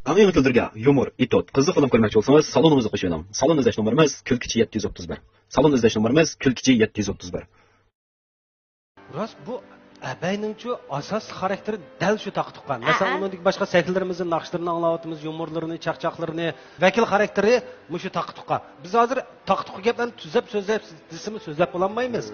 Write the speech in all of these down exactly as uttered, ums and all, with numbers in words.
ئەڭ يېڭى كۈلدۈرگە، يۇمۇر، ئېتوت، قىزىق فىلىم كۆرمەكچى بولسىڭىز، سالونىمىزغا قوشۇۋېلىڭ. سالون ئىزدەش نومۇرىمىز كۈلكىچى يەتتە يۈز ئوتتۇز بىر. سالون ئىزدەش نومۇرىمىز كۈلكىچى يەتتە يۈز ئوتتۇز بىر. راست، بۇ ئەبەينىڭچۇ ئاساسلىق خاراكتېرى دەل شۇ تاقا-تۇقا. مەسىلەن، ھەئە. ئۇنىڭدىكى باشقا سەھىفىلىرىمىزنى، ناخشىلىرىنى ئاڭلاۋاتىمىز، يۇمۇرلىرىنى، چاقچاقلىرىنى، ۋەكىل خاراكتېرى مۇشۇ تاقا-تۇقا. بىز ھازىر تاقا-تۇقا گەپلەرنى تۈزەپ سۆزلەپ دېسىمۇ سۆزلەپ بولالمايمىز.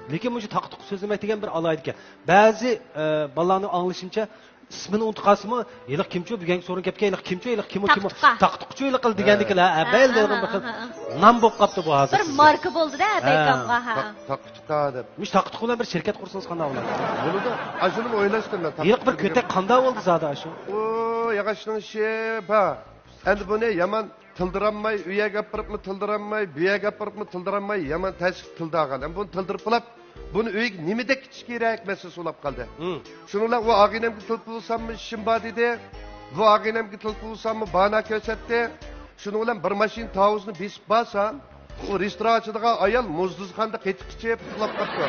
لېكىن مۇشۇ تاقا-تۇقا سۆزلىمەك دېگەن بىر ئالاھىدە ئىكەن. بەزى، ئە، بالىلارنىڭ ئاڭلىشىنچە، ئىسمىنى ئۇنتۇپ قالسىمۇ، ھېلىقى كىمچۇ، بۈگۈنكى سورۇن كەپكەن، ھېلىقى كىمچۇ، ھېلىقى كىمۇ، كىمۇ؟ تاقا-تۇقا. تاقا-تۇقىچۇ ھېلىقى دېگەندىكىلا، ھە، ھە، بەل ھە، دېگەن بىر خىل ھە، ھە. نام بولۇپ قاپتۇ بۇ ھازىر بىر سىزگە. ماركا بولدى-دە، ھە. بەيكامغا، ھە. تاق-، تاقا-تۇقا دەپ. مۇشۇ تاقا-تۇقا بىلەن بىر شىركەت قۇرسىڭىز قانداق بولىدۇ؟ بولىدۇ. ئاشۇنىمۇ ئويلاشتىم مەن. ھېلىقى بىر تاقا-تۇقا كۆتەك دېگەن. قانداق بولدى زادى ئاشۇ؟ ئۇ ياغاچنىڭ ئىشى بار. ئەمدى بۇنى يامان تىلدىرالماي، ئۇ يەرگە ئاپىرىپمۇ تىلدىرالماي، بۇ يەرگە ئاپىرىپمۇ تىلدىرالماي، يامان تەسلىك تىلدارغان. ئەمدى بۇنى تىلدىرىپ بولاپ، بۇنى ئۆيگە نېمە دەككىچە كېرەك مەسىلىسى بولۇپ قالدى. ھىم. شۇنىڭ بىلەن ئۇ ئاغىنەمگە تېلېفون قىلساممۇ ئىشىم بار دېدى. بۇ ئاغىنەمگە تېلېفون قىلساممۇ بانا كۆرسەتتى. شۇنىڭ بىلەن بىر ماشىنا تاۋۇزنى بېسىپ بارسام، ئۇ رېستوران ئىچىدىغان ئايال مۇزدۇزخانىدا قېتىق ئىچىپ ئۇخلاپ قاپتۇ.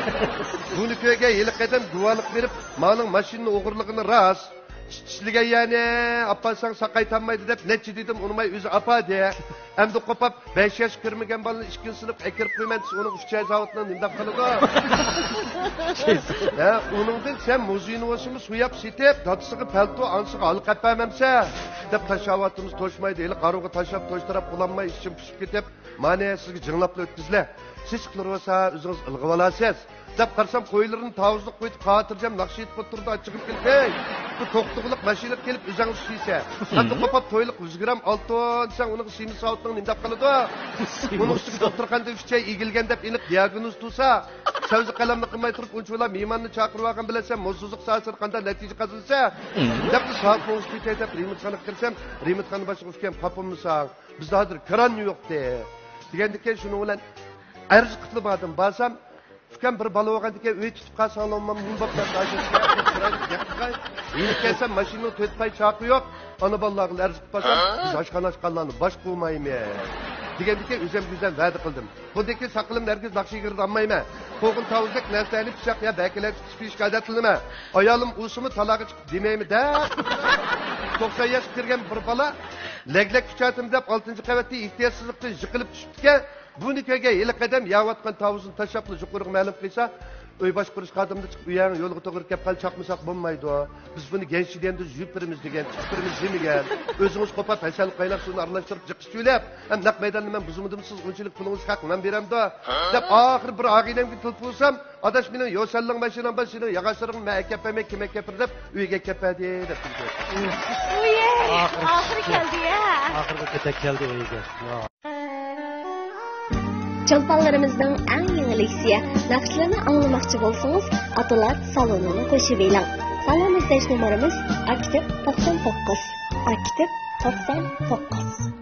بۇنى كۆرگەن ھېلىقى ئادەم گۇۋاھلىق بېرىپ، مانىڭ ماشىنىنى ئوغرىلىغىنى راست. ئىشلىگەن يەرنى ئاپارساڭ ساقاي تانمايدۇ دەپ نەچچە دېدىم، ئۇنىماي ئۆزى ئاپاردى. ئەمدى قوپاپ، بەش ياش كىرمىگەن بالىنى ئىككىنچى سىنىپ ئەكىرىپ قويىمەن دېسە، ئۇنىڭ ئۈچ ئاي زاۋۇتىنىڭ نېمىنداق قىلىدۇ؟ ھە، ئۇنىڭدىن سەن مۇزېينى بولسىمۇ سوياپ سېتىپ، دادىسىغا پەلتو، ئانىسىغا ھالقا ئەپەرمەمسەن؟ دەپ تاشلاۋاتىمىز توشمايدۇ. ھېلى قارىغۇغا تاشلاپ توشتۇراپ بولالماي ئىچىم پۇشۇپ كېتىپ، مانا سىزگە جىڭلاپلا ئۆتكۈزلە. سېسىقلىرى بولسا ئۆزىڭىز ئىلغىۋالارسىز. دەپ قارىسام، قويلىرىنى تاۋۇزلۇق قويۇپ، خاتىرجەم ناخشا ئېيتىپ ئولتۇرىدۇ، ئاچچىقىم كېلىپ، ھەي، بۇ توختىغۇلۇق ماشىنىغا كېلىپ ئۆزەڭ سۈيسە. ئەمدى قوپاپ تويلۇق يۈز گرام ئالتۇن دېسەڭ، ئۇنىڭغا سىيمىز ساۋۇتنىڭ نېمىنداق قىلىدۇ؟ ئۇنىڭ ئۈستىگە دوختۇرخانىدا ئۈچ ئاي ئېگىلگەن دەپ ئېنىق دىياگنوز تۇرسا، سەۋزە قەلەمنى قىلماي تۇرۇپ، ئۇنچىۋالا مېھماننى چاقىرىۋالغان بىلەن سەن موزدۇزلۇق ساھەسىدە قانداق نەتىجە قازىنىسەن؟ دەپلا سائەت توققۇز كېتەي دەپ رېمونتخانىغا كىرسەم، رېمونتخانا باشلىقى ئۇكام خاپىمۇساڭ؟ بىزدە ھازىر كىران يوقتى. دېگەندىكىن شۇنىڭ بىلەن ئەرز قىپلا باردىم. بارسام، ئۇكام بىر بالا بولغاندىكىن ئۆي تۇتۇپ قالساڭلار مۇمباپ دەپ ئاشۇ يېنىپ كەلسەم ماشىنىنىڭ تۆت پاي چاقى يوق. ئانا بالىلارغا ئەرز قىلىپ بارسام، بىز ئاشخانا ئاچقانلارنى باش قوۋمايمىز. دېگەندىكىن ئۆزۈم گۈزەل ۋەدە قىلدىم. بۇندىن كېيىن ساقىلىمنى ھەرگىز ناخشا يىغىرىدا ئالمايمەن. قوغۇن تاۋۇزدەك نەرسىلەرنى پىچاق يا بەكىلەر تۇتۇپ پىشىشكە ئادەتلىنىمەن. ئايالىم ئۇسىمۇ تالاغا چىقىپ دېمەيمۇ دەپ. توقسان ياشقا كىرگەن بىر بالا لەگلەك كۈچەتىم دەپ ئالتىنچى قەۋەتتىن ئېھتىياتسىزلىقتىن يىقىلىپ چۈشۈپتىكەن. بۇنى كۆرگەن ھېلىقى ئادەم يەۋاتقان تاۋۇزنى تاشلاپلا يۇقىرىغا مەلۇم قىلسا، ئۆي باشقۇرۇش خادىمىدىن چىقىپ، ئۆيەڭ يولغا توغرا كەپ قال، چاقمىساق بولمايدۇ. بىز بۇنى گەنشىديەندە يۇيۇپ بېرىمىز دېگەن، چىقىپ بېرىمىز دېمىگەن. ئۆزىڭىز قوپاپ ھەسەل قايناق سۇنى ئارىلاشتۇرۇپ جىقىش چۈلەپ، ھەم نەق مەيداندا مەن بۇزمىدىم، سىز ئۇنچىلىك پۇلىڭىز ھەق مەن بېرەمدۇ؟ دەپ ئاخىرى بىر ئاغىنەمگە تېلېفون قىلسام، ئاداش، مېنىڭ يوسەنلىڭ ماشىنام بار، سېنىڭ ياغاچلىرىڭنى مەن ئەكەپ بەرمەي، كىم ئەكەپ بېرىدۇ دەپ ئۆيگە ئەكەپ بەردى دەپ تېلېفون قىلدى. ئۇيە، ئاخىرى ئاخىرى كەلدى يا. ئاخىرىدا كۆتەك كەلدى ئۆيگە. چولپانلىرىمىزنىڭ ئەڭ يېڭى لېكسىيە ناخشىلىرىنى ئاڭلىماقچى بولسىڭىز، ئاتىلار سالونىنى قوشۇۋېلىڭ. سالون ئىزدەش نومۇرىمىز ئاكتىپ توقسان توققۇز، ئاكتىپ توقسان توققۇز.